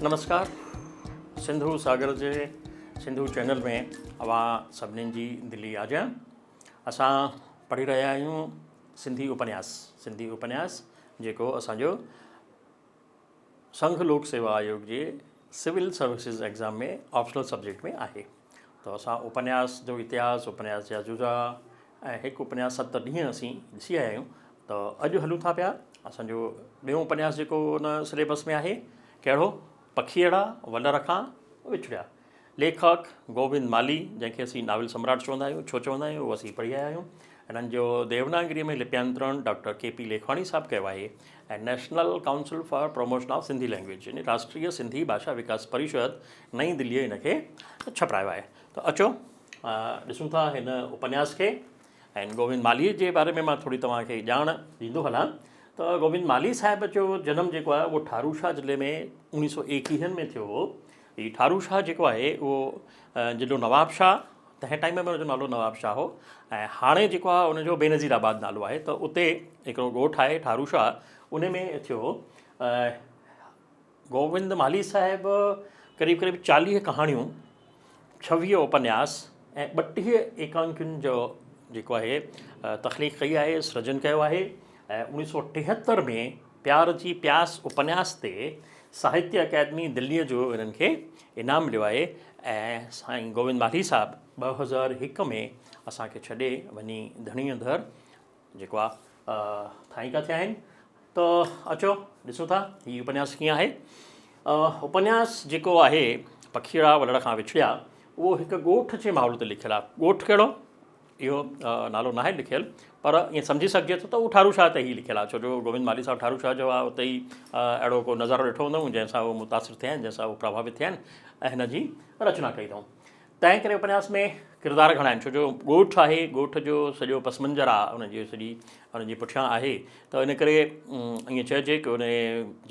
نمسڪار سنڌو ساگر جي سنڌو چينل ۾ اوهان سڀنين جي دلي آجيان. اسان پڙهي رهيا آهيون سنڌي اپنياس، سنڌي اپنياس جيڪو اسان جو سنگهه لوڪ سيوا آيوگ جي civil services exam ۾ optional subject ۾ آهي ته اسان اپنياس جو اتهاس، اپنياس جا جزا ۽ هڪ اپنياس ست ڏينهن اسين ڏسي آيا آهيون ته اڄ هلون ٿا پيا اسان جو ٻيون اپنياس جيڪو ان سليبس ۾ آهي ڪهڙو پکيئڙا ولر کان وڇڙيا ليکڪ گوبند مالهي جنهن کي اسين ناول سمراٽ چوندا آهيون، ڇو چوندا آهيون اهو اسين پڙهي آيا آهيون. هنن جو ديوناگريء ۾ لپيانترڻ ڊاڪٽر ڪي پي ليکواڻي صاحب ڪيو آهي ۽ national council for promotion of Sindhi language يعني راشٽريه سنڌي ڀاشا وڪاس پريشد نئين دليء هن کي ڇپرايو آهي. ته اچو ڏسون ٿا هن اپنياس کي ۽ گوبند مالهيء جي باري ۾ مان ٿوري توهان کي ڄاڻ ڏيندو هلان ته گوبند مالهي صاحب جو جنم جيڪو آهي اهو ٺاروشاه ضلعي ۾ اوڻيهه سو ايڪيهن ۾ ٿيو هو. هي ٺارو شاهه جيڪو آهي اهو ضلعو نواب شاهه تنهن ٽائيم ۾ ان جو نالو نواب شاهه هو ۽ هاڻي جيڪو آهي ان جو بينظير آباد نالو آهي ته اتي هڪڙو ڳوٺ آهي ٺارو شاهه ان ۾ ٿيو هو. گووند مالهي صاحب قريب قريب 40 ڪهاڻيون، 26 اپنياس ۽ 32 ايڪانڪين جو جيڪو آهي تخليق ڪئي آهي، سرجن ڪيو آهي ۽ 1973 ۾ پيار جي پياس اپنياس تي ساهتيه اڪيڊمي دليء جو هنن کي انعام مليو آهي ۽ سائين گوبند مالهي صاحب 2001 ۾ اسان کي ڇڏي وڃي ڌڻيء ڌر جيڪو آ ٿائينڪا ٿيا آهن ته اچو ڏسون ٿا هي اپنياس ڪيئن آهي. اپنياس جيڪو آهي پکيئڙا ولڙ کان وڇڙيا اهو هڪ ڳوٺ جي ماحول تي لکيل آهي. ڳوٺ ڪهڙو؟ اهو نالو ناهي لکيل پر ائين سمجهي سگهجي ٿو ته اهو ٺارو شاهه تي ئي لکيل آهي ڇو جو گوبند مالهي صاحب ٺارو شاهه جو آهي اتي ئي اهڙو ڪو نظارو ڏٺو هوندائون جنهن سان اهو متاثر ٿيا آهن جنهن سان اهو پرڀاوت ٿيا آهن ۽ هن جي رچنا ڪئي اٿائون تنهن ڪري اپنياس ۾ ڪردار گهڻا آهن ڇو جو ڳوٺ آهي ڳوٺ جو سڄو پس منظر آهي ان جي سڄي ان جي پٺيان آهي ته ان ڪري ائين چئجي ڪي ان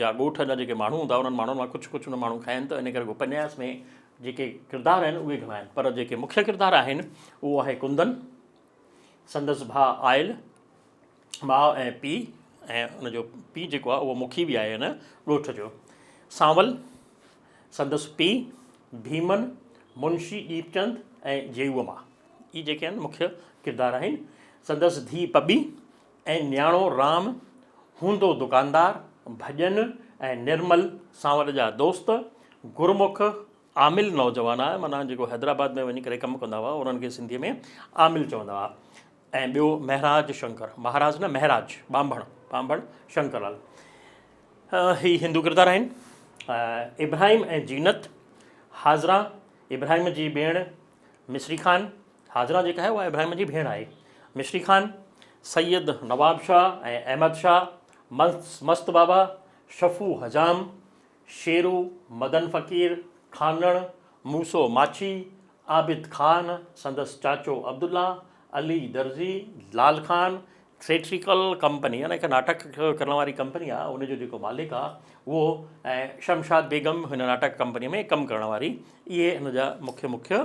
جا ڳوٺ جا جيڪي ماڻهو هوندا انهن ماڻهن مان ڪجهه ڪجهه ان ماڻهو کائن ته ان ڪري اپنياس ۾ جيڪي ڪردار آهن اهي گهڻا آهن پر جيڪي مکيه ڪردار آهن اهو آهي ڪندن، سندس ڀاء آئل، ماء ۽ پيء ۽ ان جو پيء جيڪو آهي اهو مکي به آهي هن ڳوٺ جو، سانول، سندس پيء، ڀيمن، منشي ڏيپچند ۽ جيوء ماء. اهي جيڪي آهن مکيه ڪردار آهن. سندس ڌيء پٻي ۽ نياڻو رام، هوندو دڪاندار، ڀڄن ۽ نرمل سانول جا دوست، گرمک، عامل نوجوان آهي معنيٰ جيڪو حيدرآباد ۾ وڃي ڪري ڪم ڪندا هئا انهن کي سنڌيء ۾ عامل چوندا هئا ۽ ٻيو مهراج شنڪر، مهاراج نه مهراج، ٻانڀڻ، ٻانڀڻ شنڪر لال. هي هندو ڪردار آهن. ابراهيم ۽ زينت، حاضران، ابراهيم جي ڀيڻ مصري خان، حاجره جيڪا آهي اها ابراهيم جي ڀيڻ آهي. مصري خان، سيد نواب شاهه ۽ احمد شاهه، مست بابا، شفو حجام، شيرو، مدن فقير، خانڻ، موسو ماڇي، عابد خان، سندس چاچو عبدالله، علي درزي، لال خان، ٿريٽريڪل ڪمپني يعني هڪ ناٽڪ ڪرڻ واري ڪمپني آهي ان جو جيڪو مالڪ آهي اهو ۽ شمشاد بيگم هن ناٽڪ ڪمپني ۾ ڪم ڪرڻ واري اهي هن جا مکيه مکيه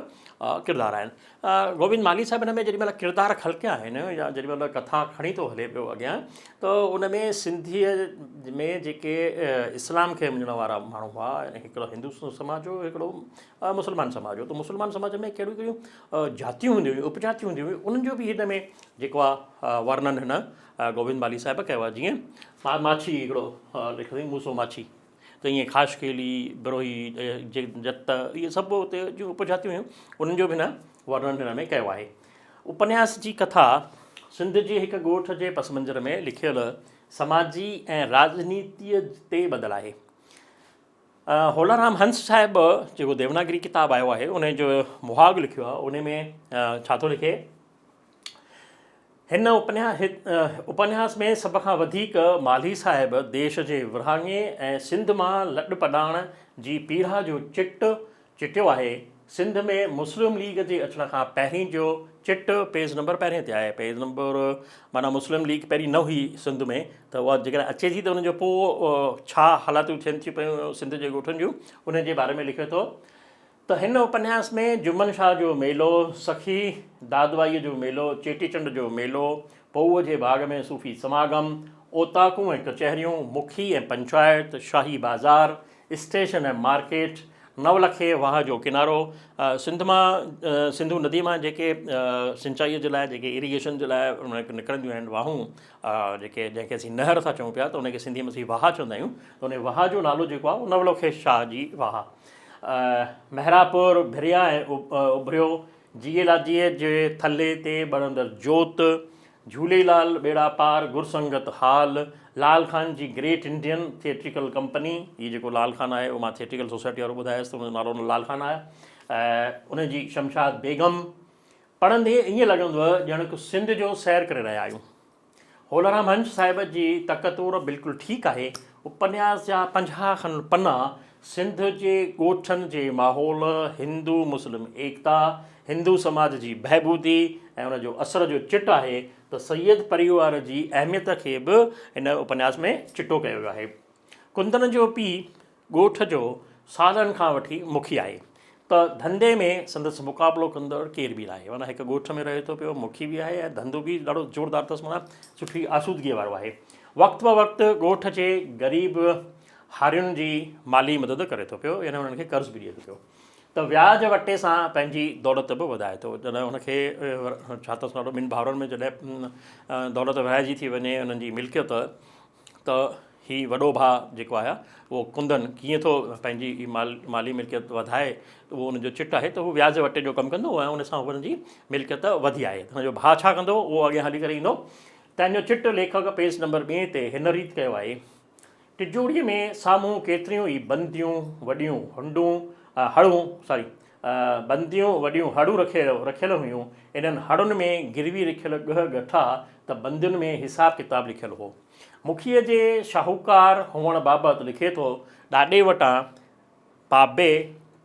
ڪردار آهن. گوبند مالهي صاحب هن ۾ جيڏي مهل ڪردار خلقيا آهن يا جيڏي مهل ڪٿا کڻي ٿو هلي پيو اڳيان ته ان ۾ سنڌيء ۾ جيڪي اسلام کي مڃڻ وارا ماڻهو هئا يعني هڪڙو هندو سماج هو هڪڙو مسلمان سماج هو ته مسلمان سماج ۾ ڪهڙيون ڪهڙيون جاتيون هونديون هيون اپجاتيون هونديون هيون انهن جو به هن ۾ جيڪو آهي ورنن هن گوبند مالهي صاحب ڪيو آهي جيئن ماڇي هڪڙو لکيو اٿئي موسو ماڇي ته ائين خاصخيلي بروهي جت اهي سڀ اتي جون اپجاتيون هيون انهن جو به هن ورنن هن ۾ ڪيو آهي. اپنياس جي ڪٿا سنڌ جي هڪ ڳوٺ جي پس منظر ۾ لکيل سماجي ۽ راڄنيتيء تي ٻڌل آهي. هولارام هنس صاحب جيڪو ديوناگري ڪتاب آيو آهي ان جو مهاڳ لکيو آهي ان ۾ ڇا ٿو لکي هن اپنياس ۾ سڀ کان وڌيڪ مالهي صاحب ديش جي ورهاڱي ۽ سنڌ مان لڏ پڏاڻ جي پيڙا جو چٽ چٽيو آهي. سنڌ ۾ مسلم ليگ جي اچڻ کان پهرين جو چٽ پيج نمبر پهرين تي آهي. پيج نمبر معنيٰ مسلم ليگ پهرين نه هئي سنڌ ۾ ته اها جيڪڏهن اچي ٿي ته ان جو پوء ڇا حالاتون ٿين ٿيون پيون سنڌ جي ڳوٺن جون ان جي باري ۾ لکي ٿو ته هن اپنياس ۾ جمن شاهه جو ميلو، سخي دادوائيء جو ميلو، چيٽي چنڊ جو ميلو، پوء جي باغ ۾ صوفي سماگم، اوطاقون ۽ ڪچهريون، مکي ۽ پنچائت، شاهي بازار، اسٽيشن ۽ مارڪيٽ، نولکي واهه جو ڪنارو، سنڌ مان سنڌو ندي مان جيڪي سنچائيء جي لاء جيڪي اريگيشن جي لاء نڪرنديون آهن واهون جيڪي جنهن کي اسين نهر ٿا چئون پيا ته ان کي سنڌيء ۾ اسين واهه چوندا آهيون ته ان واهه جو نالو جيڪو آهي اهو نولکي شاهه جي واهه. محرابپور ڀريا ۽ اڀريو، جيئي لاجيء جي ٿلهي تي ٻرندڙ جوت، جهوليلال ٻيڙا پار، گرسنگت هال، لال خان جي گريٽ انڊين ٿيٽريڪل ڪمپني، هي جيڪو لال خان آهي اهو مان ٿيٽريڪل سوسائٽي وارو ٻڌايس ته ان جو نالو لال خان آهي ۽ ان جي شمشاد بيگم پڙهندي ائين لڳندو ڄڻڪ سنڌ جو سير ڪري رهيا آهيون. هولرام هنج صاحب جي تڪ تور بلڪل ٺيڪ آهي. اپنياس جا 50 کن پنا سنڌ جي ڳوٺن جي ماحول، هندو مسلم ايڪتا، هندو سماج جي بهبودي ۽ ان جو اثر جو چٽ آهي ته سيد پريوار جي اهميت کي به هن اپنياس ۾ چٽو ڪيو ويو آهي. ڪندن جو پيء ڳوٺ جو سالن کان وٺي مکي آهي ته ڌنڌي ۾ سندس مقابلو ڪندڙ ڪير به ناهي. معنيٰ هڪ ڳوٺ ۾ رهي ٿو پيو، مکي به آهي ۽ ڌنڌو به ڏاڍو زوردار اٿس معنيٰ سٺي آسودگيء وارو آهي. وقت بوقت ڳوٺ جي غريب هارين جي مالي مدد ڪري ٿو پيو يعني انهن کي قرض به ڏئي ٿو پيو ته وياج وٽي سان پنهنجي دولت به وڌائي ٿو. جڏهن هن کي ڇا اٿس نالو ٻن ڀائرن ۾ جڏهن دولت ورهائجي ٿي وڃي انهن جي ملڪيت ته هي وڏو ڀاء جيڪو آهي اهو ڪندن ڪيئن ٿو پنهنجي مالي ملڪيت وڌائي ته اهو ان جو چٽ آهي ته هو وياج وٽي جو ڪم ڪندو ۽ ان سان هن جي ملڪيت وڌي آهي ته هن جو ڀاء ڇا ڪندو اهو اڳيان هلي ڪري ايندو. تنهن جو چٽ ليکڪ پيج نمبر ٻئين تي هن ريت ڪيو آهي. ٽجوڙيء ۾ سامهون ڪيتريون ئي بنديون وڏيون هنڊون هڙون ساري بنديون وڏيون هڙون رکيل هيون. انهن هڙن ۾ گروي رکيل ڳهه ڳٺا ته بندين ۾ حساب ڪتاب لکيل هو. مکيء جي شاهوڪار هئڻ بابت لکي ٿو، ڏاڏي وٽان بابي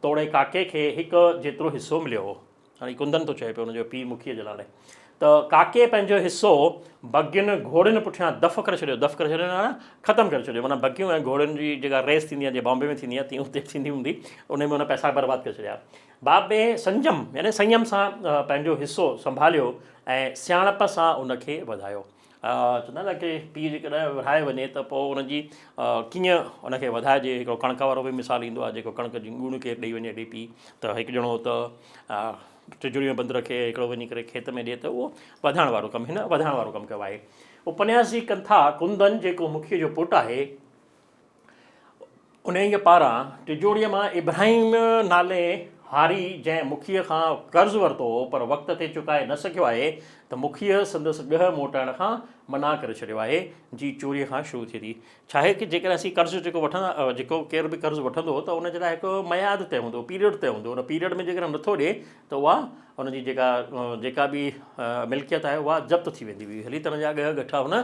توڙي ڪاڪي کي هڪ جيترو حصو مليو هو. هاڻي ڪندن ٿو چئي پيو ان جو پيء مکيء جي نالي ته ڪاڪي پنهنجو حصو بگين گهوڙين پٺيان دف ڪري ڇڏيو، دف ڪري ڇڏيو معنيٰ ختم ڪري ڇڏيو، معنيٰ بگيون ۽ گهوڙين جي جيڪا ريس ٿيندي آهي جيئن بامبي ۾ ٿيندي آهي تيئن اتي ٿيندي هوندي، ان ۾ هن پئسا برباد ڪري ڇڏيا. بابي سنجم يعني سنيم سان پنهنجو حصو سنڀاليو ۽ سياڻپ سان ان کي وڌايو. چوندا آهن نه ڪي پيء جيڪڏهن ورهائي وڃي ته پوء ان جي ڪيئن ان کي وڌائجي. هڪڙو ڪڻڪ وارو به مثال ايندو آهي جيڪو ڪڻڪ جي ڳوڻ ڪير ڏئي وڃي ڏي پيء ته هڪ ڄڻو ته ٽجوڙي ۾ بند رکي هڪڙو وڃي ڪري کيت ۾ ڏئي ته اهو وڌائڻ وارو ڪم هن وڌائڻ وارو ڪم ڪيو آهي. اپنياس جي ڪٿا ڪندن جيڪو مکيء جو پٽ آهي انهيء پاران ٽجوڙيء مان ابراهيم نالي هاري جنهن مکيء کان قرض ورتو هو پر وقت تي چڪائي نه سگهيو آهي ته مکيء سندس ڳهه موٽائڻ کان منع ڪري ڇڏيو آهي جي چوريء کان شروع ٿئي ٿي. ڇاهي ڪي جيڪڏهن اسين قرض جيڪو وٺندا جيڪو ڪير به قرض وٺندو هو ته ان جي لاء هڪ ميعاد طئي هوندو هو پيريڊ طئي هوندو هو ان پيريڊ ۾ جيڪڏهن نٿو ڏئي ته اها ان جي جيڪا جيڪا به ملڪيت آهي اها ضبط ٿي ويندي هئي هلي طرح جا ڳهه ڳٺا هن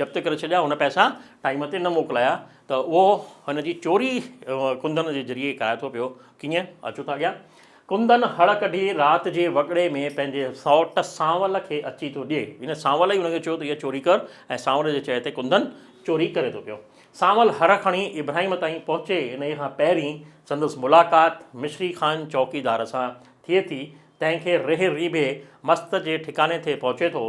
ضبط ڪري ڇڏيا هن پئسا ٽائيم تي نه موڪلايا ته اهو هن جي چوري ڪندن جي ذريعي ڪرائي ٿو پيو ڪيئن اچو ٿا اڳيان ڪندن هڙ ڪڍي رات جي وڳڙي ۾ پنهنجي سئوٽ سانول کي اچي ٿو ڏئي ان سانول ئي هن کي چيو ته اها چوري ڪر ۽ سانول جي چئي تي ڪندن چوري ڪري ٿو پيو سانول هر کڻي ابراهيم تائين پهچي انهيء کان پهرين سندس ملاقات مصري خان چوڪيدار سان ٿئي ٿي، تنهن کي ريهه ريبي مست جي ٺڪاني تي پهچي ٿو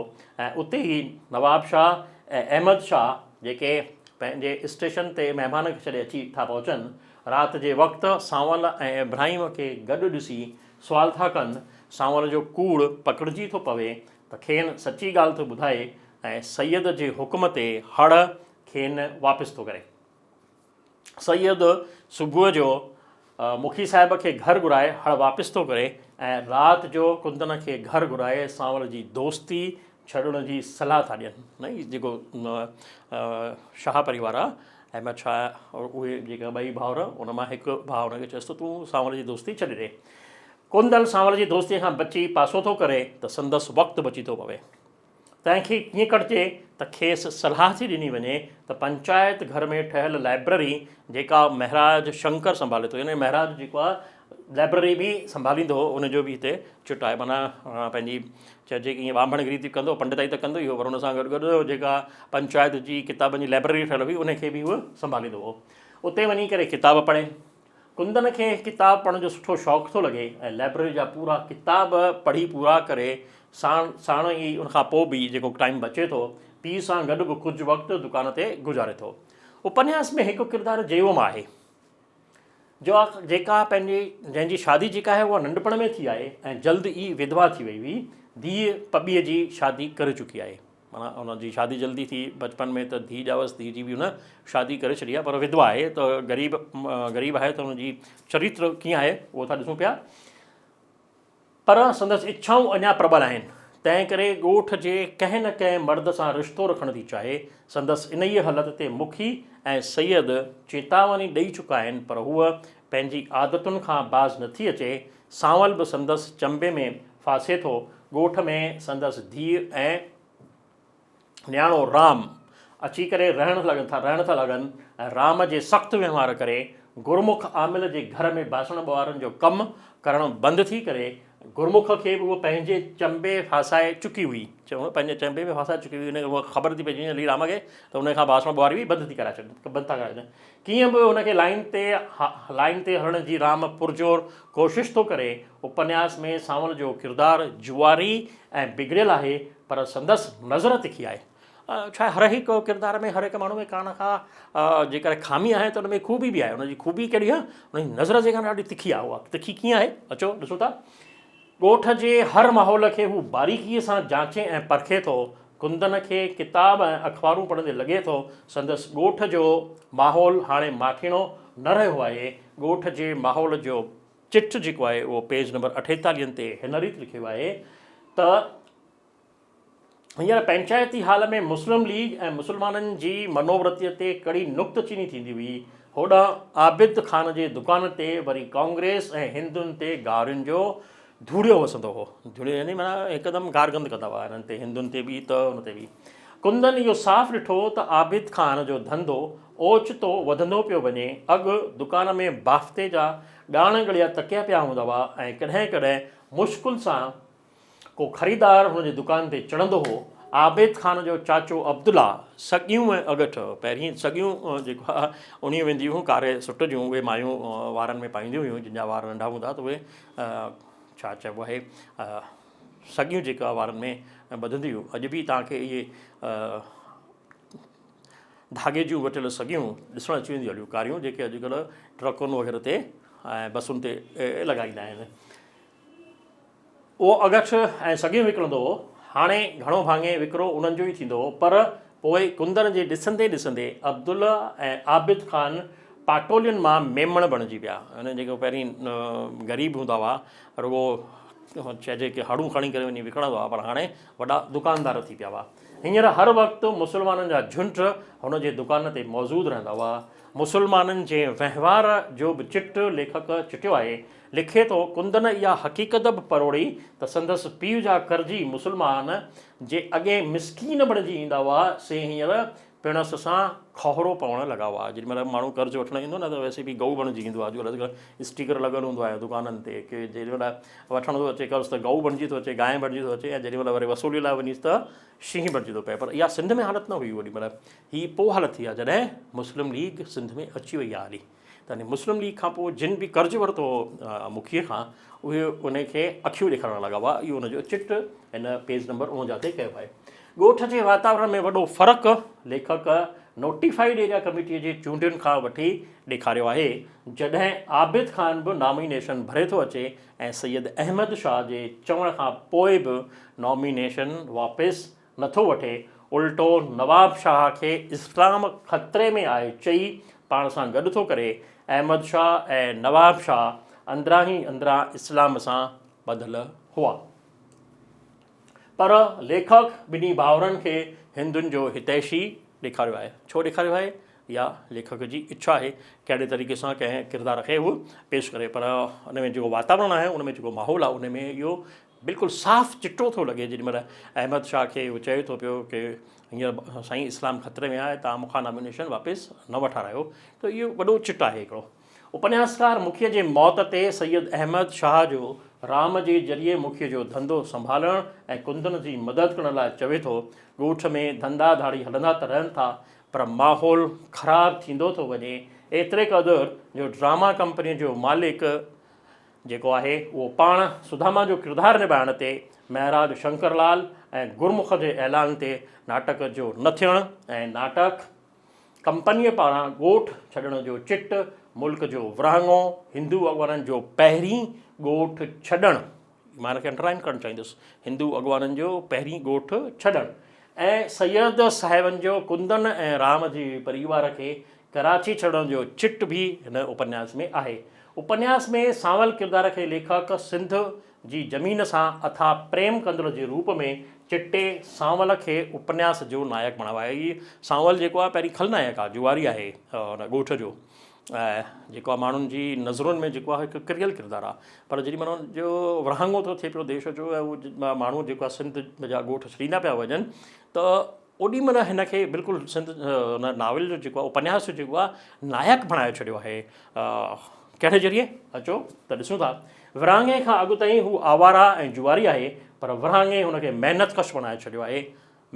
۽ اتي ئي نواب شاهه ۽ احمد شاهه جيڪي پنهنجي اسٽيشن تي مهمان کي ڇڏي اچي ٿا پهچن، رات جي وقت سانول ۽ ابراهيم کي گڏ ڏسي سوال ٿا ڪن، سانول جو ڪوڙ پڪڙجي ٿو پوي ته کين سچي ڳالهه ٿو ٻڌائي ۽ سيد جي حڪم تي هڙ کين واپس ٿو ڪري. سيد صبح جو مکي صاحب کي گهر گهرائي هڙ واپس ٿو ڪري ۽ رات جو ڪندن کي گهر گهرائي سانول جي دوستي ڇڏڻ جي صلاح ٿا ڏين. نه هي جيڪو شاهه پريوار آ احمد شاهه اهي جيڪا ٻئي ڀائر ان مان هڪ ڀاء ان کي چيس ته تون سانول جي دوستي ڇڏي ڏي. ڪندن سانول جي دوستي کان بچي پاسو ٿو ڪري ته سندس وقت بچي ٿو پوي. تنهن کي ڪيئن ڪڍجي ته کيس صلاح ٿي ڏني وڃي ته پنچائت گهر ۾ ٺهيل لائبرري جيڪا مهراج شنڪر سنڀالي ٿو يعني مهراج جيڪو آهي لائبرري به سنڀاليندو هو ان جو به هتي چٽ آهي معنيٰ پنهنجي چئجي ڪي ائين ٻانڀڻگري ته ڪندو پنڊتائي ته ڪندو ئي هو پر ان سان گڏ گڏ جيڪا پنچائت جي ڪتابن جي لائبرري ٺهيل هئي ان کي به هو سنڀاليندو هو اتي وڃي ڪري ڪتاب پڙهي ڪندن کي ڪتاب پڙهڻ جو سٺو شوق ٿو لڳي ۽ لائبريري جا پورا ڪتاب پڙهي پورا ڪري ساڻ ساڻ ئي ان کان پوء به جيڪو ٽائيم بچي ٿو پيء سان گڏ به ڪجهه وقت دڪان تي گذاري ٿو. اپنياس ۾ هڪ ڪردار جيوم آهي. جو جيڪا پنهنجي جنهن جي شادي جيڪا آهي اها ننڍپڻ ۾ ٿي آهي ۽ جلد ئي وڌوا ٿي وئي هئي. ڌيء پٻيء جي شادي ڪري چڪي آهي. معنيٰ ان جي شادي جلدي ٿي بچپن ۾ ته ڌيء ڄاوس ڌيء جي به هن شادي ڪري ڇڏي آهي پر وڌوا آهي ته غريب غريب آهي ته ان جي چريتر ڪيئن آهي اهو ٿا ڏسون پيا. پر سندس اڇائون اڃا پرٻل آهن، تنهن ڪري ڳوٺ جي ڪنهن نه ڪنهن مرد سان رشتو رکڻ ٿي چاهي. سندس انهيء هلت تي مکي ۽ سيد چيتاوني ڏئي چڪا آهن، پر هوء پنهنجي عادتن کان باز نٿي اچي. سانول به سندس چنبي ۾ ڦاسي ٿو. ڳوٺ ۾ سندس ڌيء ۽. نياڻو رام اچي ڪري رهڻ لڳن ٿا رهڻ ٿا لڳن ۽ رام جي سخت وهنوار ڪري گرمک عامل جي گهر ۾ باسڻ ٻوارن جو ڪم ڪرڻ بند ٿي ڪري گرمک کي به هوء پنهنجي چنبي ڦاسائي چڪي هئي چوڻ پنهنجي چنبي ۾ ڦاسائي چڪي هئي ان کي هوء خبر ٿي پئجي وڃي رام کي ته ان کان باسڻ ٻواري به بند ٿي ڪرائي ڇڏ بند ٿا ڪرائي ڇڏن ڪيئن به هن کي لائين تي لائين تي هلڻ جي رام پرزور ڪوشش ٿو ڪري اپنياس ۾ سانول جو ڪردار جواري ۽ بگڙيل آهي پر سندس نظر تکي آهي. ڇا هر هڪ ڪردار ۾ هر هڪ ماڻهو ۾ ڪا نه ڪا جيڪڏهن خامي آهي ته ان ۾ خوبي به آهي ان جي خوبي ڪهڙي آهي ان جي نظر جيڪا ڏاڍي تکي آهي اها تکي ڪيئن آهي اچو ڏسون ٿا ڳوٺ جي هر ماحول کي هو باريڪيء سان جانچي ۽ پرکي ٿو ڪندن کي ڪتاب ۽ اخبارون پڙهندي لڳي ٿو سندس ڳوٺ جو ماحول هاڻي ماٺيڻو نه رهيو آهي ڳوٺ جي ماحول جو چٽ جيڪو آهي اهو پيج نمبر اٺيتاليهن تي هن ريت لکيو آهي ته هينئر پئنچائتي هال ۾ مسلم ليگ ۽ مسلمانن جي منوورتيء تي ڪڙي نڪته چيني ٿيندي هئي. هوڏانهن عابد خان جي دڪان تي وري ڪانگريس ۽ هندن تي گارين جو ڌوڙيو وسندو هو. ڌوڙيو يعني معنيٰ هڪدم گارگند ڪندا هئا هنن تي، هندن تي به ته ان تي به. ڪندن اهو صاف ڏٺو ته عابد خان جو ڌنڌو اوچتو وڌندو پيو وڃي. اڳ دڪان ۾ بافتي جا ڳاڻ ڳڙيا تڪيا پيا هوندا هئا ۽ ڪڏهن ڪڏهن مشڪل سان ڪو خريدار هن جي دڪان تي چڙهندو هو. عابد خان جو چاچو عبدالله سڳيون ۽ اڳٺ، پهرين سڳيون جيڪو آهي اڻيون وينديون هيون ڪاري سٽ جون، اهي مايون وارن ۾ پائينديون هيون، جن جا وار ننڍا هوندا ته اهي ڇا چئبو آهي سڳيون جيڪا وارن ۾ ٻڌنديون هيون. اڄ به توهان کي اهي ڌاڳي جون وٽيل سڳيون ڏسڻ اچي وينديون هليون ڪاريون جيڪي اڄڪلهه ٽرڪن وغيره تي ۽ بسن تي لڳائيندا آهن. اهو اڳٺ ۽ سڳيون وڪڻندو هو. هاڻي گهڻو ڀاڱي وڪرو انهن جو ئي ٿيندو هو، پر پوء ڪندن جي ڏسندي ڏسندي عبدالله ۽ عابد خان پاٽولين مان ميمڻ بڻجي ويا. يعني جيڪي پهرين غريب هوندا هئا، رڳو چئجي ڪي هڙون کڻي ڪري وڃي وڪڻندا هئا، پر هاڻي وڏا دڪاندار ٿي پيا هئا. هينئر هر وقت مسلمانن جا جهنڊ هن جي دڪان تي موجود رهندا هئا. مسلمانن جي وهنوار جو به چٽ ليکڪ چٽيو آهي. لکي ٿو، ڪندن اها حقيقت به پروڙي ته سندس پيء جا قرضي مسلمان، جي اڳي مسڪين بڻجي ايندا هئا، سي هينئر پڻس سان کهرو پوڻ لڳا هئا. جيڏي مهل ماڻهو قرض وٺڻ ايندو نه ته ويسي به گئو بڻجي ايندو آهي. اڄڪلهه اسٽيڪر لڳل هوندو آهي دڪانن تي ڪي جيڏي مهل وٺڻ ٿو اچي قرض ته گئو بڻجي ٿو اچي، گانء بڻجي ٿو اچي ۽ جيڏي مهل وري وصولي لاء وڃيس ته شينهن بڻجي ٿو پئي. پر اها سنڌ ۾ حالت نه هئي اوڏي مهل. هي پوء حالت ٿي آهي جڏهن مسلم ليگ سنڌ ۾ اچي وئي آهي هلي. ته مسلم ليگ کان پوء جن به قرض ورتو هو مکيء کان اهي ان کي اکيون ڏيکارڻ لڳا هئا. اهو ان جو چٽ هن پيج نمبر 49 تي ڪيو آهي. ڳوٺ جي واتاورڻ ۾ وڏو فرق ليکڪ نوٽيفائيڊ ايريا ڪميٽيء جي چونڊين کان وٺي ڏيکاريو آهي. جڏهن عابد خان به نامينيشن ڀري ٿو اچي ۽ سيد احمد شاهه جي چوڻ کان پوء به نامينيشن واپس نٿو وٺي، الٽو نواب شاهه کي اسلام خطري ۾ آهي چئي پاڻ سان گڏ ٿو ڪري. احمد شاهه ۽ نواب شاهه اندران ئي اندران اسلام سان ٻڌل هئا. پر ليکڪ ٻنهي ڀائرن کي هندن جو هتيشي ڏيکاريو آهي. ڇو ڏيکاريو آهي؟ اها ليکڪ جي اڇا آهي ڪهڙي طريقي سان ڪنهن ڪردار کي هو پيش ڪري پر ان ۾ جيڪو واتاورڻ آهي ان ۾ جيڪو ماحول آهي ان ۾ اهو بلڪل صاف چٽو ٿو لڳي جيڏي مهل احمد شاهه کي اهو چئي ٿو پيو ڪي هينئر سائين اسلام خطري ۾ آهي توهان مون کان نامينيشن واپس نه وٺارايو ته اهو وڏو چٽ آهي هڪڙو اپنياسڪار مکيء جي موت تي سيد احمد شاهه جو رام جي ذريعي مکيء جو ڌنڌو سنڀالڻ ۽ ڪندن جي مدد ڪرڻ لاء چوي ٿو ڳوٺ ۾ ڌنڌا ڌاڙي هلندا ته رهن ٿا پر ماحول خراب ٿيندو ٿو وڃي ايتري قدر جو ڊراما ڪمپنيء جو مالڪ جيڪو آهي اهو پاڻ سڌاما جو ڪردار نڀائڻ تي مهراج شنڪر لال ۽ گرمک جي اعلان تي ناٽڪ جو نه ٿيڻ ۽ ناٽڪ ڪمپنيء پاران ڳوٺ ڇڏڻ جو چٽ ملڪ جو ورهاڱو، هندو اڳواڻن جو پهرين ڳوٺ ڇڏڻ، مان هن کي انڊرلائن ڪرڻ چاهيندس، هندو اڳواڻن جو پهرين ڳوٺ ڇڏڻ ۽ سيد صاحبن جو ڪندن ۽ رام جي پريوار کي ڪراچي ڇڏڻ جو چٽ به هن اپنياس ۾ آهي. اپنياس ۾ سانول ڪردار کي ليکڪ سنڌ جي زمين سان اٿاهه پريم ڪندڙ جي روپ ۾ چٽي سانول کي اپنياس جو نائڪ بڻايو آهي. هي سانول جيڪو آهي پهرين کلنائڪ آهي، جواري آهي هن ڳوٺ جو ۽ جيڪو آهي ماڻهن جي نظرن ۾ جيڪو آهي هڪ ڪريل ڪردار آهي پر جيڏي مهل جو ورهاڱو ٿو ٿئي پيو ديش جو ۽ اهو ماڻهو جيڪو آهي سنڌ جا ڳوٺ ڇڏيندا پيا وڃن ته اوڏي مهل هن کي بلڪل سنڌ هن ناول جو جيڪو آهي اپنياس جو جيڪو آهي نائڪ بڻائي ڇڏيو آهي. ڪهڙي ذريعي؟ اچو ته ڏسون ٿا. ورهاڱي کان اڳ تائين هو آواره ۽ جواري آهي پر ورهاڱي هن کي محنت ڪش بڻائي ڇڏيو آهي.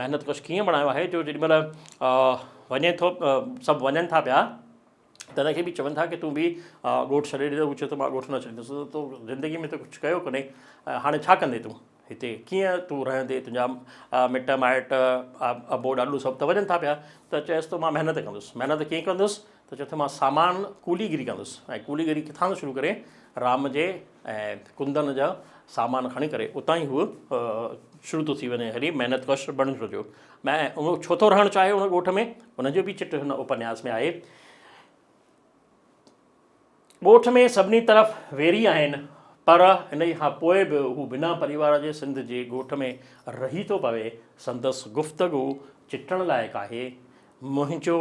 محنت ڪش ڪيئن بڻايو آهي جو جيڏي مهل وڃي ٿو سڀ وڃن ٿا پيا ته هن کي به چون ٿا ڪي تون به ڳوٺ ڇڏي ڏي ته هو چئي ٿو مان ڳوٺ نه ڇڏيندس تو زندگي ۾ ته ڪجهه ڪيو ڪونهي هاڻي ڇا ڪندين تون؟ هتي ڪيئن تون رهندين، تنهنجا مٽ مائٽ، ابو ڏاڏو سڀ ته وڃن ٿا پيا، ته چيس ٿو مان محنت ڪندس، محنت ڪيئن ڪندس ته چئي ٿو مان سامان ڪولي گيري ڪندس ۽ ڪولي گيري ڪٿان ٿو شروع ڪري رام جي ۽ ڪندن جا سامان کڻي ڪري اتان ئي هو شروع ٿو ٿي وڃي هلي محنت ڪش بڻجڻ جو ۽ اهو ڇو ٿو رهڻ چاهي ان ڳوٺ ۾ ان جو به چٽ هن اپنياس ۾ آهي. ڳوٺ ۾ سڀني طرف ويري آهن، پر انهيء کان پوء به هو بنا پريوار جي سنڌ جي ڳوٺ ۾ رهي ٿو پوي. سندس گفتگو چٽڻ لائق آهي. منهنجو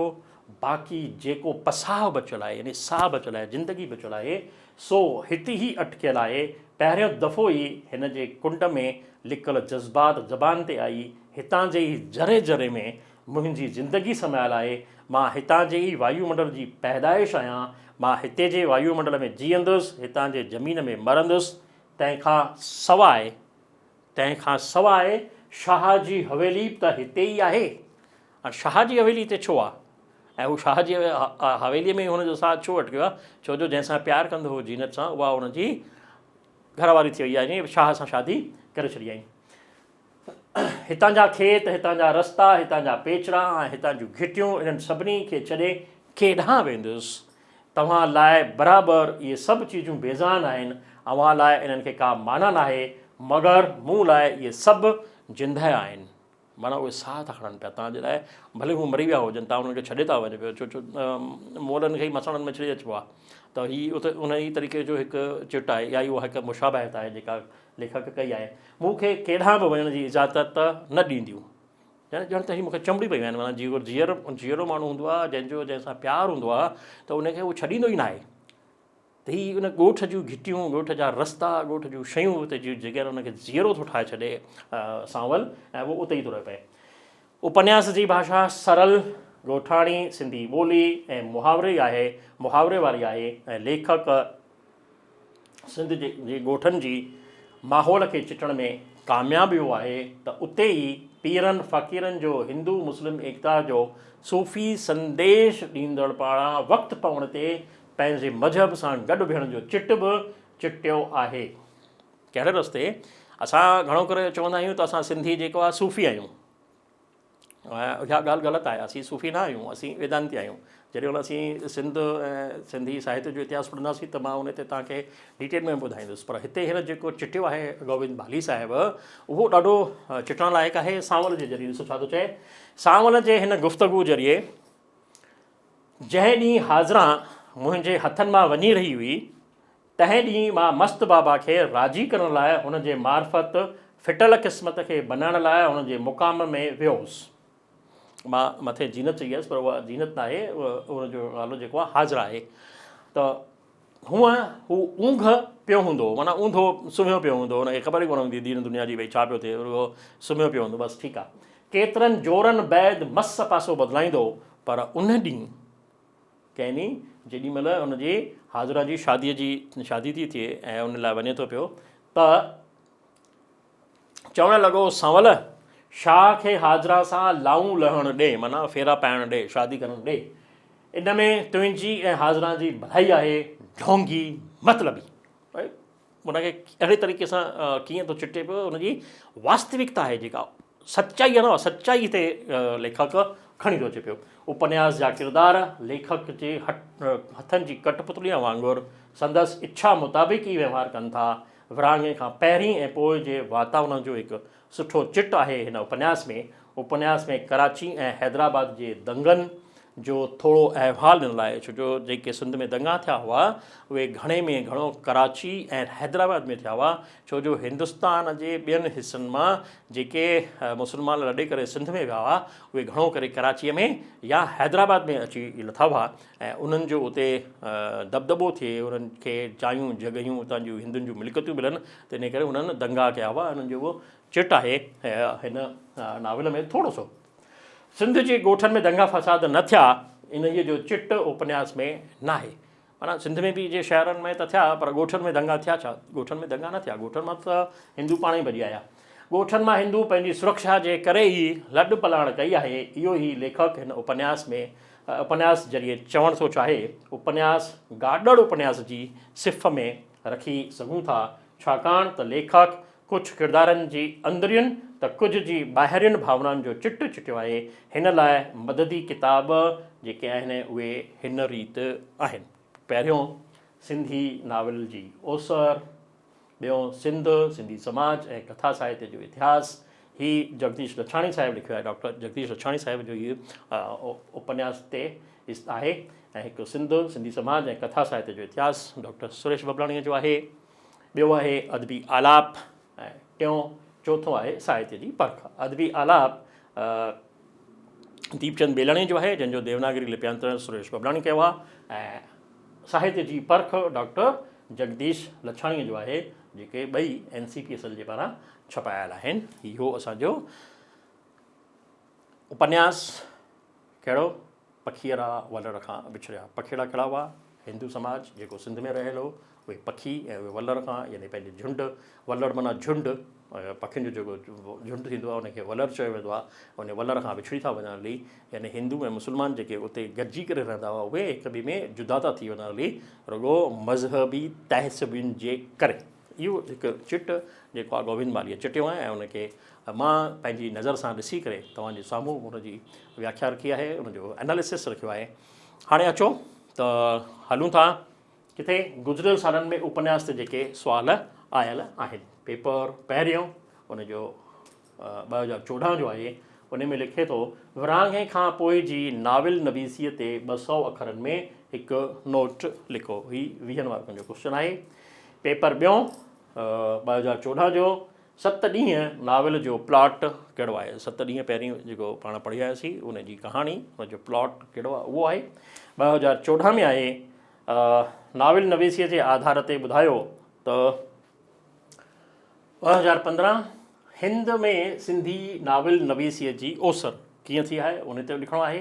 باقي جيڪو پساهه بچيل آهي، يعني ساهه بچيل آهي، زندگي بچيل آهي، سو هتي ئي اٽڪيل آهي. پهريون دفعو ئي هن جي ڪنڊ ۾ لڪل جذبات زبان تي آئي. هتان جي ئي ذري ذري ۾ منهنجي زندگي سمايل آهي، مان هتان جي ئي وايو منڊل جي پيدائش آهيان، مان هتي جي وايو منڊل ۾ جيئندس، هتان جي زمين ۾ مرندس، تنهن کان سواء، تنهن کان سواء شاهه جي حويلي به ته هتي ئي آهي. هاڻ شاهه جي حويلي هتي ڇو آهي؟ ۽ هو شاهه جي حويليء ۾ ئي هن جو ساهه ڇو اٽڪيو آهي؟ ڇو جو جنهن سان پيار ڪندو هو زينت سان، اها هن جي گهر واري ٿي وئي آهي، يعني شاهه سان شادي ڪري ڇڏي آهي. هتان جا کيت، هتان جا رستا، هتان جا پيچرا ۽ هتان جون گهٽيون انهن سڀني کي ڇڏي ڪيڏانهن ويندس؟ توهان لاء برابر اهي سڀ چيزون بيزان آهن، اوهان لاء انهن کي ڪا معنيٰ ناهي، مگر مون لاء اهي سڀ زندهه آهن. معنيٰ اهي ساهه ٿا کڻن پيا، توهان جي لاء ڀلي هو مري ويا هجن، توهان انهن کي ڇڏي ٿا وڃو پيو، ڇو جو مئلن کي ئي مسڻن ۾ ڇڏي اچبو آهي. ته هي اتي انهيء طريقي جو هڪ چٽ آهي يا اهو هڪ مشابهت آهي جيڪا ليکڪ ڪئي آهي. مون کي ڪيڏانهن به وڃڻ جي اجازت نه ڏينديون. يعني ڄڻ ته هي مون کي چنبڙي پيون آهن. معنيٰ جيڪو جيئرو ماڻهو هوندو آهي، جنهن جو جنهن سان پيار هوندو آهي ته ان کي هو ڇڏيندو ئي ناهي. ته هي ان ڳوٺ جون گهٽيون، ڳوٺ جا رستا، ڳوٺ جون شيون اتي جون جڳهيون ان کي جيئرو ٿو ٺاهي ڇڏي سانول ۽ اهو اتي ئي ٿو رهي پئي. اپنياس جي ڀاشا سرل، ڳوٺاڻي، سنڌي ٻولي ۽ محاوري آهي، محاوري واري آهي ۽ ليکڪ سنڌ جي ڳوٺن جي ماحول کي چٽڻ ۾ ڪامياب ويو آهي ته اتي ئي پيرن فقيرن جو هندو مسلم ايڪتا جو صوفي سنديش ڏيندڙ پاران وقت پوڻ تي پنهنجي مذهب سان گڏ بيهڻ جو چٽ به چٽيو آهي. ڪهڙي رستي؟ اسان گهڻو ڪري چوندا آهيون ته اسان سنڌي جيڪو آهي صوفي آهيون. اها ڳالهه غلط آهي اسين صوفي نه آهيون اسين ويدانتي آهيون جڏهن اسين سنڌ ۽ سنڌي ساهتيه جو اتهاس پڙهنداسين ته مان ان تي توهان کي ڊيٽيل ۾ ٻڌائيندس پر هتي هن جيڪو چٽيو آهي گوبند ڀالي صاحب اهو ڏاڍو چٽڻ لائق آهي سانول جي ذريعي ڏسو ڇا ٿو چئي سانول جي هن گفتگو ذريعي جنهن ڏينهن حاضران منهنجي هٿن مان وڃي رهي هئي تنهن ڏينهن مان مست بابا کي راضي ڪرڻ لاء هن جي معرفت ڦٽل قسمت کي بنائڻ لاء هن جي مقام ۾ ويو هوس. مان مٿي زينت چئي آيس پر اها زينت ناهي ان جو نالو جيڪو آهي حاضره آهي ته هونء هو اونگهه پيو هوندو هو معنيٰ اونڌو سمهيو پيو هوندو هو هن کي خبر ئي ڪونه هوندي دين دنيا جي ڀئي ڇا پيو ٿئي رڳو سمهيو پيو هوندو بس ٺيڪ آهي. ڪيترن جورن بعد مس پاسو بدلائيندو هو پر ان ڏينهن ڪنهن ڏينهن جيڏي مهل هن جي حاضره جي شاديء جي شادي ٿي ٿئي ۽ ان لاء وڃي ٿو پيو ته چوڻ لڳو سانول شاهه کي حاضره سان لائون لهڻ ڏي معنيٰ ڦيرا پائڻ ڏي شادي ڪرڻ ڏي ان ۾ تنهنجي ۽ حاضره جي ڀلائي آهي ڍونگي مطلبي ان کي اهڙي طريقي سان ڪيئن ٿو چٽي پيو ان جي واستوڪتا آهي جيڪا سچائي آهي نه سچائي تي ليکڪ کڻي ٿو اچي پيو. اپنياس جا ڪردار ليکڪ جي هٿن جي ڪٺ پتليء وانگر سندس اڇا مطابق ئي وهنوار ڪن ٿا. ورهاڱي کان پهرين ۽ پوء جي واتاورڻ جو هڪ سٺو چٽ آهي هن اپنياس ۾. اپنياس ۾ ڪراچي ۽ حيدرآباد جي دنگن جو ٿورو احوال ڏنل آهي، ڇو جو جيڪي سنڌ ۾ دنگا ٿيا هئا، اهي گهڻي ۾ گهڻو ڪراچي ۽ حيدرآباد ۾ ٿيا هئا، ڇو جو هندستان جي ٻين حصن مان جيڪي مسلمان لڏي ڪري سنڌ ۾ ويا هئا، اهي گهڻو ڪري ڪراچيء ۾ يا حيدرآباد ۾ اچي لٿا هئا ۽ انهن جو اتي دٻدٻو ٿئي، انهن کي جايون جڳهيون اتان جون هندن جون ملڪيتون ملن ته انهيء ڪري انهن دنگا ڪيا هئا، انهن جو اهو چٽ آهي هن ناول ۾ ٿورو سو. سنڌ جي ڳوٺن ۾ دنگا فساد نه ٿيا، انهيء جو چٽ اپنياس ۾ ناهي. معنيٰ سنڌ ۾ به جي شهرن ۾ ته ٿيا پر ڳوٺن ۾ دنگا ٿيا ڇا؟ ڳوٺن ۾ دنگا نه ٿيا، ڳوٺن مان ته هندو پاڻ ئي ڀڄي آيا. ڳوٺن مان هندو پنهنجي سرڪشا جي ڪري ئي لڏ پلاڻ ڪئي آهي، اهو ئي ليکڪ هن اپنياس ۾ اپنياس ذريعي چوڻ ٿو چاهي. اپنياس گاڏڙ اپنياس جي صف ۾ رکي سگهون ٿا، ڇاڪاڻ ته ليکڪ ڪجهه ڪردارن جي اندرين ته ڪجهه جي ٻاهرين ڀاونائن جو چٽ چٽيو آهي. هن لاء مددي ڪتاب جيڪي آهن اهي هن ريت آهن. پهريون سنڌي ناول جي اوسر، ٻيون سنڌ، سنڌي سماج ۽ ڪٿا ساهتيه جو اتهاس، هي جگديش لڇاڻي صاحب لکيو آهي، ڊاڪٽر جگديش لڇاڻي صاحب جو هي اپنياس تي آهي ۽ هڪ سنڌ، سنڌي سماج ۽ ڪٿا ساهتيه جو اتهاس ڊاڪٽر سريش ببلاڻيء جو آهي. ٻيو آهي ادبي آلاپ ۽ ٽيون چوٿون آهي ساهتيه جي پرک. ادبي آلاپ ديپچند بيلاڻي جو آهي جنهن جو ديوناگري لپيانترڻ سريش ببلاڻي ڪيو آهي ۽ ساهتيه جي پرک ڊاڪٽر جگديش لڇاڻي جو آهي جيڪي ٻئي N C P S L جي پاران ڇپايل آهن. هي هو اسان جو اپنياس ڪهڙو؟ پکيئڙا ولر کان وڇڙيا. پکيئڙا ڪهڙا هئا؟ هندو سماج جيڪو سنڌ ۾ رهيل هو، اهي پکي ۽ اهي ولر کان يعني پنهنجي جهنڊ، ولر معنيٰ جهنڊ، پکين جو جيڪو جهنڊ ٿيندو آهي ان کي ولر چيو ويندو آهي، ان ولر کان وڇڙي ٿا وڃن هلي، يعني هندو ۽ مسلمان جيڪي اتي گڏجي ڪري رهندا هئا اهي هڪ ٻئي ۾ جدا ٿا ٿي وڃن هلي رڳو مذهبي تعصبين جي ڪري. اهو هڪ چٽ جيڪو آهي گوبند مالهيء چٽيو آهي ۽ ان کي مان پنهنجي نظر سان ڏسي ڪري توهان جي سامهون ان جي وياکيا رکي آهي، ان جو اناليسس رکيو آهي. هاڻي اچو ته هلون ٿا ڪٿي گذريل سالن ۾ اپنياس تي جيڪي سوال آيل آهن. پيپر پهريون ان جو 2014 جو آهي، ان ۾ لکي ٿو، ورهاڱي کان پوء جي ناول نويسيء تي 200 اکرن ۾ هڪ نوٽ لکو. هي ويهن مارڪن جو ڪوئسچن آهي. پيپر ٻيون 2014 جو، ست ڏينهن ناول جو پلاٽ ڪهڙو آهي؟ ست ڏينهن پهرين جيڪو پاڻ پڙهي آياسين ان جي ڪهاڻي ان جو پلاٽ ڪهڙو آهي اهو آهي. 2014 ۾ آهي ناول نويسيء جي آڌار تي ٻڌايو ته 2015 هند ۾ سنڌي ناول نويسيء جي اوسر ڪيئن ٿي آهي ان تي لکڻو آهي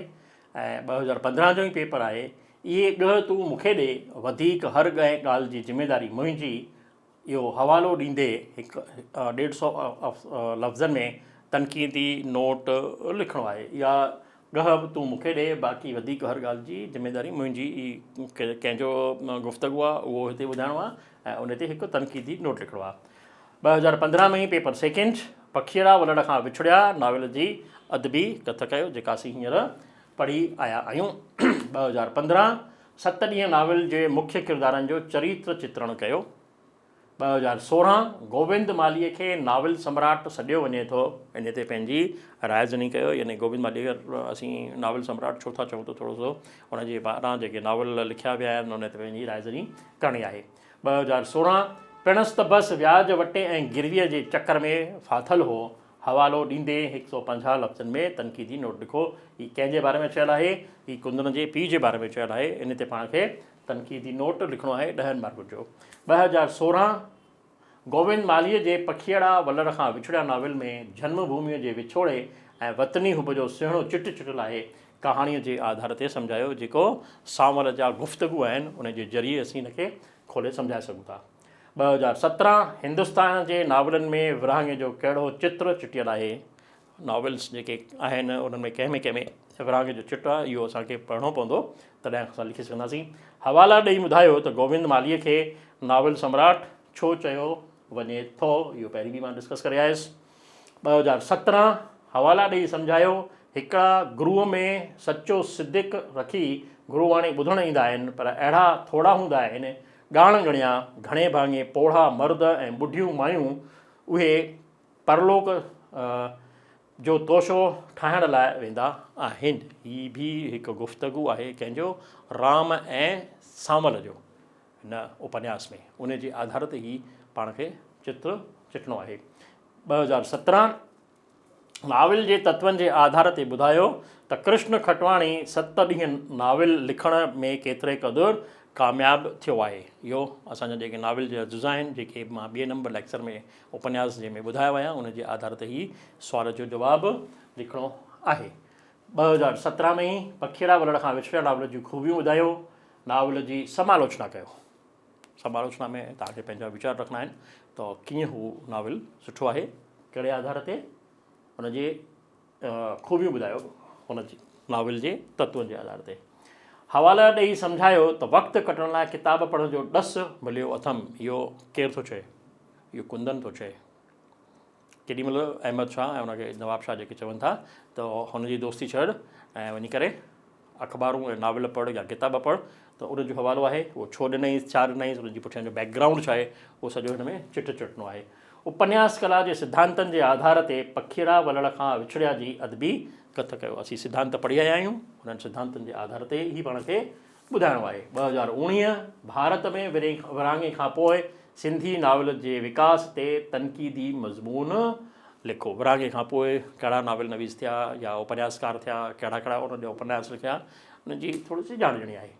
۽ 2015 جو ئي پيپر آهي اهي ڳهه تون مون کي ڏي وڌيڪ هر ڳالهه جي ذميداري منهنجي اهو حوالو ڏيندي هڪ ڏيڍ سئو لفظن ۾ تنقيدي نوٽ لکڻو آهي. اها ڳهه به تون مون کي ڏي، باقي وڌيڪ هر ڳالهه جي ذميداري منهنجي ئي. ڪنهن جو گفتگو آهي اهو هتي ٻڌائڻو آهي ۽ ان تي هڪ تنقيدي نوٽ لکڻو آهي. 2015 ۾ ئي پيپر سيڪنڊ، پکيئڙا ولڙ کان وڇڙيا ناول جي ادبي ڪٿ ڪيو جيڪا اسين هينئر پڙهي آيا آهيون. 2015 ست ڏينهن ناول جي مکيه ڪردارن جو چريتر چترڻ ڪيو. 2016 گوبند مالهيء کي ناول سمراٽ سڏيو وڃي ٿو، ان تي پنهنجي راء زني ڪيو، يعني گوبند مالهيء کي اسين ناول سمراٽ ڇو ٿا چئون ته ٿورو سو ان جي پاران جيڪي ناول لکيا ويا آهن ان تي پنهنجي راء زني ڪرڻي آهي. 2016 پڻس ته بس وياج وٽي ۽ گرويء جي چڪر ۾ ڦاٿل هو، حوالو ڏيندي هڪ سئو پنجاهه لفظن ۾ تنقيدي نوٽ لکو. هي ڪنهن جي باري ۾ چيل آهي؟ هي ڪندن جي پيء جي باري ۾ چيل آهي. ان تي پاڻ کي تنقيدي نوٽ لکڻو آهي ڏهن مارڪن جو. 2016 گووند مالهيء جي پکيئڙا ولر کان وڇڙيا ناول ۾ جنم ڀوميء جي وڇوڙي ۽ وطني حب جو سهڻو چٽ چٽيل آهي. ڪهاڻيء جي آڌار تي سمجهايو جيڪو سانول جا گفتگو آهن ان جي ذريعي اسين ان کي کولي سمجهائي سگهون ٿا. 2017 هندستان جي ناولن ۾ ورهاڱي جو ڪهڙو چتر چٽيل آهي؟ ناولس جيڪي آهن انهن ۾ ڪنهن ۾ ڪنهن ۾ ورهاڱي جو چٽ آهي اهو اسان کي پڙهڻو پوندو تڏهن اسان لکي سگهنداسين. حوالا ڏئي ٻڌايو ته گووند مالهيء کي ناول سمراٽ ڇو چيو وڃي ٿو؟ اهو پهرين به مان ڊسڪس ڪري آيس. 2017 حوالا ڏئي سمجهايو هڪڙا گروء ۾ سچو صدق رکي گروواڻي ٻڌڻ ايندا آهن، پر اهڙا ٿورا هوندا آهن، ڳاڻ ڳڻيا، گهڻي ڀاڱي پوڙها مرد ۽ ٻڍيون مايون اهي پرلوڪ جو توشو ٺاهڻ لاء ويندا آهن. هي به هڪ گفتگو آهي ڪنهن جو؟ رام ۽ سانول جو هن اپنياس ۾. ان جي آڌار تي هي پاڻ کي چتر چٽڻو آهي. 2017 ناول جي تتون جي آڌار تي ٻڌايو ته ڪرشن کٽواڻي ست ڏينهن ناول لکڻ ۾ ڪيتري قدر ڪامياب ٿيو آهي. اهو اسان جا جيڪي ناول جا جزا آهن جيڪي مان ٻئي نمبر ليڪچر ۾ اپنياس جي ۾ ٻڌايو آهيان ان جي آڌار تي هي سوال جو جواب لکڻو آهي. 2017 ۾ ئي پکيئڙا ولڙ کان وڇڙيا ناول جون خوبيون ٻڌايو. ناول جي سمالوچنا ڪيو. سمالوچنا ۾ توهان کي پنهنجا ويچار رکڻا آهن ته ڪيئن هو ناول سٺو آهي ڪهڙي آڌار تي ان جي خوبيون ٻڌايو ان جي ناول جي تتون جي آڌار تي حوالا ڏئي سمجهايو ته وقت ڪٽڻ لاء ڪتاب پڙهڻ جو ڏس مليو اٿم اهو ڪير ٿو چئي اهو ڪندن ٿو چئي ڪيڏي مهل احمد شاهه ۽ ان کي نواب شاهه جيڪي چون ٿا ته هن جي دوستي ڇڏ ۽ وڃي ڪري اخبارون ۽ ناول پڙهه يا ڪتاب پڙهه ته ان جو حوالو آهي اهو ڇو ڏنائينس ڇا ڏنائينس ان جي پٺيان جو بيڪ گرائونڊ ڇا آهي اهو سڄو هن ۾ چٽ چٽڻو آهي. اپنياس ڪلا جي سڌانتن جي آڌار تي پکيئڙا ولڙ کان وڇڙيا جي ادبي ڪٿ ڪيو. اسين سڌانت پڙهي آيا آهيون انهن سڌانتن جي آڌار تي ئي پاڻ کي ٻڌائڻو آهي. 2019 ڀارت ۾ ورهاڱي کان پوء سنڌي ناول جي وڪاس تي تنقيدي مضمون لکو. ورهاڱي کان پوء ڪهڙا ناول نويس ٿيا يا اپنياسڪار ٿيا، ڪهڙا ڪهڙا انهن جا اپنياس لکيا، ان جي ٿوري سي ڄاڻ ڏيڻي آهي.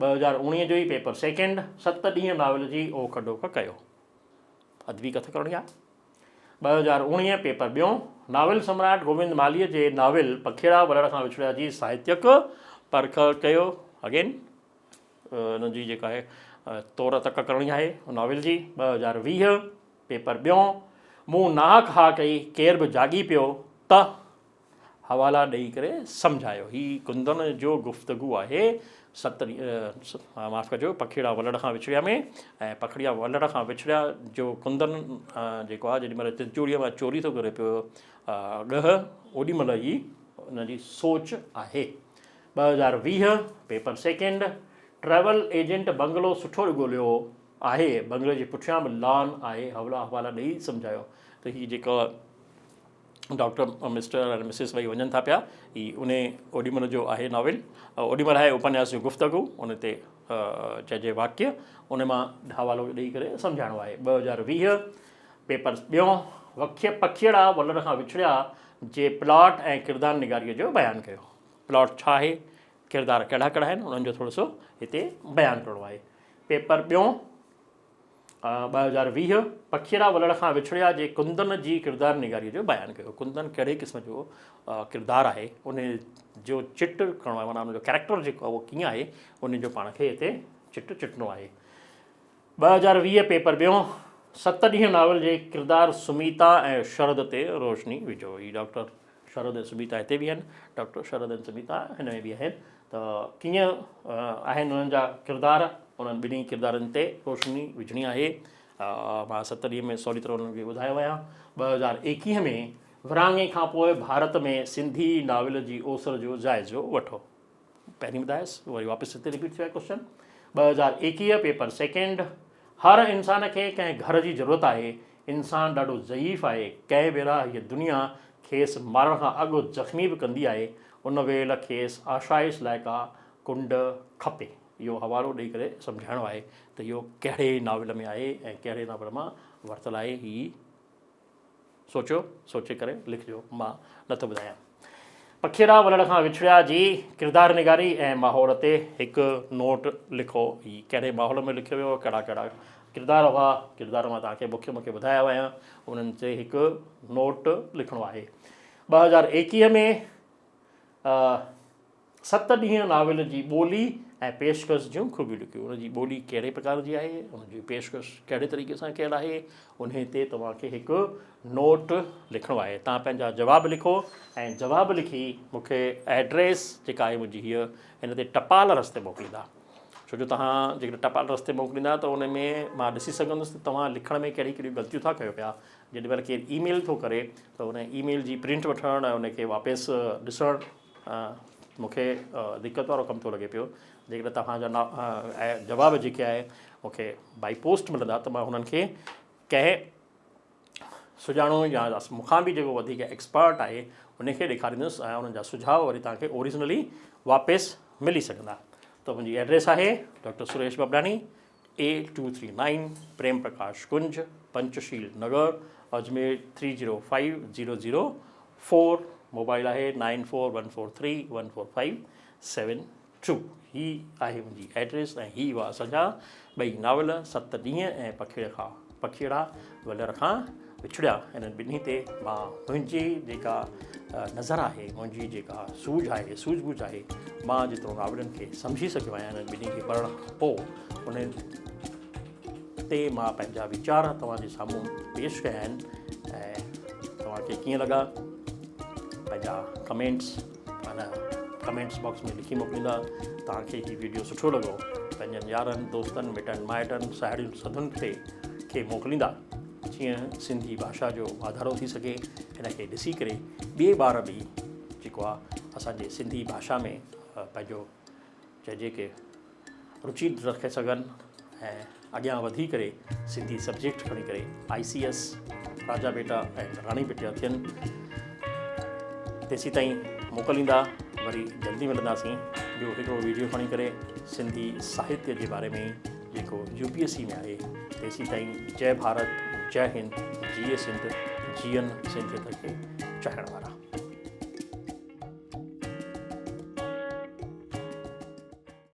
2019 جو ئي پيپر سيڪنڊ، ست ڏينهن ناول جي اوک ڊوک ڪيو. ادبي ڪٿ ڪرڻي آهي. 2019 پيپر ٻيون، ناول سمراٽ گوبند مالهيء جي ناول پکيئڙا ولڙ کان وڇڙيا جي ساهتيڪ پرک ڪيو. اگين ان جي جيڪا آهي تور تڪ ڪرڻي آهي ناول جي. 2020 پيپر ٻيون، مون ناحق ها ڪئي، ڪير به جاڳي پيو ته حوالا ڏئي ڪري سمجهايو. هي ڪندن جو گفتگو آهي ست معاف ڪجو پکيڙا ولڙ کان وڇڙيا ۾ ۽ پکڙيا ولڙ کان وڇڙيا جو ڪندن جيڪو آهي جيڏي مهل تجوريء مان چوري ٿو ڪري پيو ڳهه اوڏي مهل ئي ان جي سوچ آهي. 2020 paper second, travel agent bungalow سٺو ڳوليو آهي، بنگلي جي پٺيان به لان آهي، حولا حوالا ڏئي سمجهايو ته هي جيڪا ڊاڪٽر مسٽر ۽ مسز ٻئي وڃن ٿا پيا هي ان اوڏي مهل جو آهي ناول اوڏي مهل آهي اپنياس جو گفتگو ان تي چئجي واقع ان مان حوالو ڏئي ڪري سمجهائڻو آهي 2020 پيپر ٻيون وکي پکيئڙا ولر کان وڇڙيا جي پلاٽ ۽ ڪردار نگاريء جو بيان ڪيو پلاٽ ڇا آهي ڪردار ڪهڙا ڪهڙا آهن انهن جو ٿورو سو هتي بيان ڪرڻو آهي پيپر ٻيون 2020 پکيئڙا ولڙ کان وڇڙيا جي ڪندن جي ڪردار نگاريء جو بيان ڪيو. ڪندن ڪهڙي قسم جو ڪردار آهي، ان جو چٽ ڪرڻو آهي معنيٰ ان جو ڪيريڪٽر جيڪو آهي اهو ڪيئن آهي، ان جو پاڻ کي هتي چٽ چٽڻو آهي. 2020 پيپر ٻيون، ست ڏينهن ناول جي ڪردار سميتا ۽ شرد تي روشني وجهو. هي ڊاڪٽر شرد ۽ سميتا هتي به آهن، ڊاڪٽر شرد ۽ سميتا هن ۾ به آهن ته ڪيئن آهن انهن جا ڪردار، انهن ٻنهي ڪردارن تي روشني وجهڻي آهي. مان ست ڏينهن ۾ سولي طرح انهن کي ٻڌايو آهيان. 2021 ۾ ورهاڱي کان پوء ڀارت ۾ سنڌي ناول جي اوسر جو جائزو وٺو. پهرين ٻڌايس وري واپس هتي رپيٽ ٿيو آهي ڪوشچن. 2021 پيپر سيڪنڊ، هر انسان کي ڪنهن گهر جي ضرورت آهي، انسان ڏاڍو ضعيف آهي، ڪئين ڀيرا هيء دنيا کيس مارڻ کان اڳ زخمي به ڪندي آهي، ان ويل کيس آشائش لاء ڪا ڪنڊ کپي. اهو حوالو ڏئي ڪري سمجهائڻو آهي ته اهو ڪهڙي ناول ۾ آهي ۽ ڪهڙي ناول مان ورتل آهي. هي سوچيو، سوچي ڪري لکجو، مان نه ٿو ٻڌايان. پکيئڙا ولڙ کان وڇڙيا جي ڪردار نگاري ۽ ماحول تي هڪ نوٽ لکو. هي ڪهڙي ماحول ۾ لکيو ويو، ڪهڙا ڪهڙا ڪردار هئا، ڪردار مان توهان کي مکيه مکيه ٻڌايا آهيان، انهن تي هڪ نوٽ لکڻو آهي. 2021 ۾ ست ڏينهن ناول جي ٻولي ۽ پيشڪش جون خوبيون لکيون. ان جي ٻولي ڪهڙي پرڪار جي آهي، ان جي پيشڪش ڪهڙي طريقي سان ڪيل آهي، انهي تي توهان کي هڪ نوٽ لکڻو آهي. توهان پنهنجا جواب لکو ۽ جواب لکي مون کي ائڊريس جيڪا آهي منهنجي هيء هن تي ٽپال رستي موڪليندا. ڇو جو توهان جيڪڏهن ٽپال رستي موڪليندا ته ان ۾ مان ڏسي سگهندس ته توهان لکڻ ۾ ڪهڙيون ڪهڙيون غلطيون ٿا ڪيو پيا. جيڏي مهل ڪير اي ميل ٿو ڪري ته ان اي ميل جي پرنٽ وٺڻ ۽ ان کي واپس ڏسڻ مون کي دقت وارو ڪم ٿو لڳي پيو. جيڪڏهن توهان جا جواب جيڪي آهي مون کي بائي پوسٽ ملندا ته مان انهن کي ڪنهن سڄاڻو يا مون کان به جيڪو وڌيڪ ايڪسپرٽ آهي ان کي ڏيکاريندس ۽ انهن جا سجهاء وري توهان کي اوريجنلي واپس ملي سگهندا. ته منهنجي ايڊريس آهي doctor Suresh Babrani A 239 Prem Prakash Kunj Panchsheel Nagar Ajmer 305004 mobile آهي 9414314572 هي آهي منهنجي ايڊريس ۽ هي هئا اسان جا ٻئي ناول ست ڏينهن ۽ پکيڙ کان پکيئڙا ولر کان وڇڙيا انهن ٻنهي تي مان منهنجي جيڪا نظر آهي منهنجي جيڪا سوجهه آهي سوجهه ٻوجهه آهي مان جيترو ناولن کي سمجهي سگهيو آهيان انهن ٻنهي کي پڙهڻ کان پوء انهن تي مان پنهنجا ويچار توهان جي سامهون پيش ڪيا آهن ۽ توهان کي ڪيئن لڳا پنهنجا ڪمينٽس معنيٰ ڪمينٽس باڪس ۾ لکي موڪليندا. توهان کي هي ويڊيو سٺو لڳو پنهنجن يارن دوستن مٽن مائٽن ساهيڙين سڌن تي کي موڪليندا جيئن سنڌي ڀاشا جو واڌارو ٿي سگهي هن کي ڏسي ڪري ٻئي ٻار به جيڪو آ اسان جي سنڌي ڀاشا ۾ پنهنجو چئجي ڪي رچي رکي سگهن ۽ اڳيان وڌي ڪري سنڌي سبجيڪٽ کڻي ڪري آئي سي ايس راجا بيٽا ۽ راڻي بيٽيا ٿين. تيسين تائين موڪليندا وري جلدي ملنداسين ٻيو هڪڙو ويڊيو کڻي ڪري سنڌي ساهتيه جي باري ۾ جيڪو يو پي ايس سي ۾ آهي. تيسين تائين جئي ڀارت جئي هند جيئي سنڌ جيئن سنڌيت کي چاهڻ وارا.